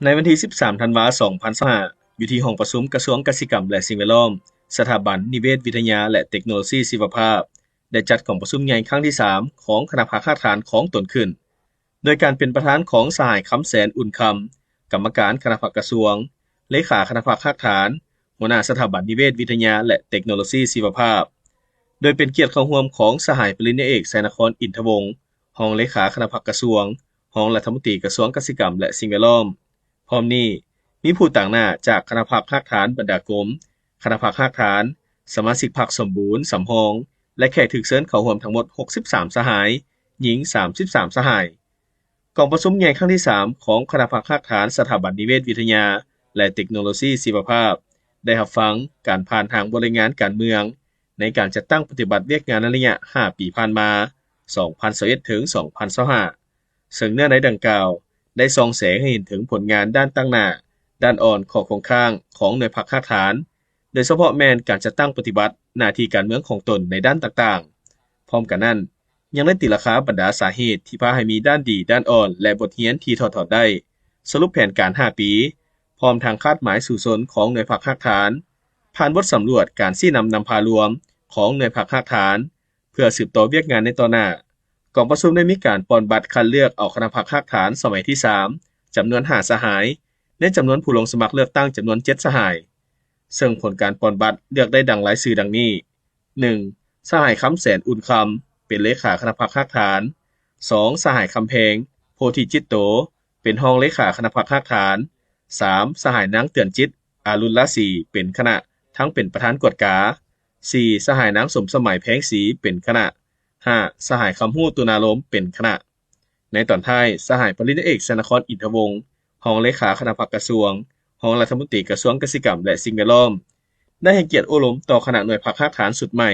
ໃນວັນທີສິບສາມ ທັນວາ ສອງພັນຊາວຫ້າ ຢູ່ທີ່ຫ້ອງປະຊຸມກະຊວງກະສິກຳ ແລະ ສິ່ງແວດລ້ອມ, ສະຖາບັນນິເວດວິທະຍາ ແລະ ເຕັກໂນໂລຊີຊີວະພາບ ໄດ້ຈັດກອງປະຊຸມໃຫຍ່ຄັ້ງທີສາມ ຂອງຄະນະພັກຮາກຖານຂອງຕົນຂຶ້ນ, ໂດຍການເປັນປະທານຂອງສະຫາຍ ຄຳແສນ ອຸ່ນຄຳ, ກຳມະການຄະນະພັກກະຊວງ, ເລຂາຄະນະພັກຮາກຖານ, ຫົວໜ້າສະຖາບັນນິເວດວິທະຍາ ແລະ ເຕັກໂນໂລຊີຊີວະພາບ, ໂດຍເປັນກຽດເຂົ້າຮ່ວມຂອງສະຫາຍປະລິນຍາເອກ ໄຊນະຄອນ ອິນທະວົງ, ຮອງເລຂາຄະນະພັກກະຊວງ, ຮອງລັດຖະມົນຕີກະຊວງກະສິກຳ ແລະ ສິ່ງແວດລ້ອມ. ພ້ອມນີ້, ມີຜູ້ຕາງໜ້າຈາກຄະນະພັກຮາກຖານບັນດາກົມ, ຄະນະພັກຮາກຖານ, ສະມາຊິກພັກສົມບູນສຳຮອງ ແລະ ແຂກຖືກເຊີນເຂົ້າຮ່ວມທັງໝົດ ຫົກສິບສາມ ສະຫາຍ, ຍິງ ສາມສິບສາມ ສະຫາຍ. ກອງປະຊຸມໃຫຍ່ຄັ້ງທີສາມ ຂອງຄະນະພັກຮາກຖານສະຖາບັນນິເວດວິທະຍາ ແລະ ເຕັກໂນໂລຊີຊີວະພາບ ໄດ້ຮັບຟັງການຜ່ານທາງບົດລາຍງານການເມືອງ ໃນການຈັດຕັ້ງປະຕິບັດວຽກງານໃນໄລຍະຫ້າປີຜ່ານມາ ສອງພັນຊາວເອັດ ເຖິງ ສອງພັນຊາວຫ້າ ເຊິ່ງເນື້ອໃນດັ່ງກ່າວໄດ້ສ່ອງແສງໃຫ້ເຫັນເຖິງຜົນງານດ້ານຕັ້ງໜ້າ, ດ້ານອ່ອນ, ຂໍ້ຄົງຄ້າງຂອງໜ່ວຍພັກຮາກຖານ, ໂດຍສະເພາະແມ່ນການຈັດຕັ້ງປະຕິບັດໜ້າທີ່ການເມືອງຂອງຕົນໃນດ້ານຕ່າງໆ. ພ້ອມກັນນັ້ນ, ຍັງໄດ້ຕີລາຄາບັນດາສາເຫດທີ່ພາໃຫ້ມີດ້ານດີ, ດ້ານອ່ອນ ແລະ ບົດຮຽນທີ່ຖອດຖອນໄດ້, ສະຫຼຸບແຜນການຫ້າປີ, ພ້ອມທັງຄາດໝາຍສູ້ຊົນຂອງໜ່ວຍພັກຮາກຖານ, ຜ່ານບົດສຳຫຼວດການຊີ້ນຳນຳພາລວມຂອງໜ່ວຍພັກຮາກຖານ ເພື່ອສືບຕໍ່ວຽກງານໃນຕໍ່ໜ້າ. ກອງປະຊຸມໄດ້ມີການປ່ອນບັດຄັດເລືອກເອົາຄະນະພັກຮາກຖານສະໄໝທີສາມ ຈຳນວນຫ້າສະຫາຍ, ໃນຈຳນວນຜູ້ລົງສະໝັກເລືອກຕັ້ງຈຳນວນເຈັດສະຫາຍ, ເຊິ່ງຜົນການປ່ອນບັດເລືອກໄດ້ດັ່ງລາຍຊື່ດັ່ງນີ້: ໜຶ່ງ ສະຫາຍ ຄຳແສນ ອຸ່ນຄຳ ເປັນເລຂາຄະນະພັກຮາກຖານ, ສອງ ສະຫາຍ ຄຳແພງ ໂພທິຈິດໂຕ ເປັນຮອງເລຂາຄະນະພັກຮາກຖານ, ສາມ ສະຫາຍ ນາງ ເຕືອນຈິດ ອາລຸນລາສີ ເປັນຄະນະ ທັງເປັນປະທານກວດກາ, ສີ່ ສະຫາຍ ນາງ ສົມສະໄໝ ແພງສີ ເປັນຄະນະ, ຫ້າ ສະຫາຍ ຄຳຮູ້ ຕຸນາລົມ ເປັນຄະນະ. ໃນຕອນທ້າຍ, ສະຫາຍປະລິນຍາເອກ ໄຊນະຄອນ ອິນທະວົງ, ຮອງເລຂາຄະນະພັກກະຊວງ, ຮອງລັດຖະມົນຕີກະຊວງກະສິກຳ ແລະ ສິ່ງແວດລ້ອມ, ໄດ້ໃຫ້ກຽດໂອ້ລົມຕໍ່ຄະນະໜ່ວຍພັກຮາກຖານຊຸດໃໝ່,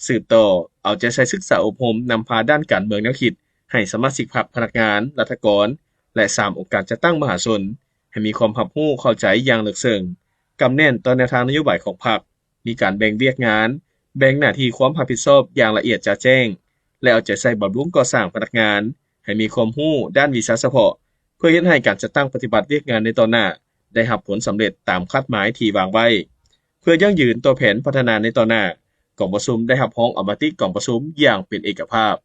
ສືບຕໍ່ເອົາໃຈໃສ່ສຶກສາອົບຮົມນຳພາດ້ານການເມືອງແນວຄິດໃຫ້ສະມາຊິກພັກ, ພະນັກງານ, ລັດຖະກອນ ແລະ ສາມອົງການຈັດຕັ້ງມະຫາຊົນ ໃຫ້ມີຄວາມຮັບຮູ້ເຂົ້າໃຈຢ່າງເລິກເຊິ່ງ, ກຳແໜ້ນຕໍ່ແນວທາງນະໂຍບາຍຂອງພັກ, ມີການແບ່ງວຽກງານ, ແບ່ງໜ້າທີ່ຄວາມຮັບຜິດຊອບຢ່າງລະອຽດຈະແຈ້ງ ແລະ ເອົາໃຈໃສ່ບຳລຸງກໍ່ສ້າງພະນັກງານໃຫ້ມີຄວາມຮູ້ດ້ານວິຊາສະເພາະ ເພື່ອເຮັດໃຫ້ການຈັດຕັ້ງປະຕິບັດວຽກງານໃນຕໍ່ໜ້າໄດ້ຮັບຜົນສຳເລັດຕາມຄາດໝາຍທີ່ວາງໄວ້. ເພື່ອຢັ້ງຢືນຕໍ່ແຜນພັດທະນາໃນຕໍ່ໜ້າ, ກອງປະຊຸມໄດ້ຮັບຮອງເອົາມະຕິກອງປະຊຸມຢ່າງເປັນເອກະພາບ.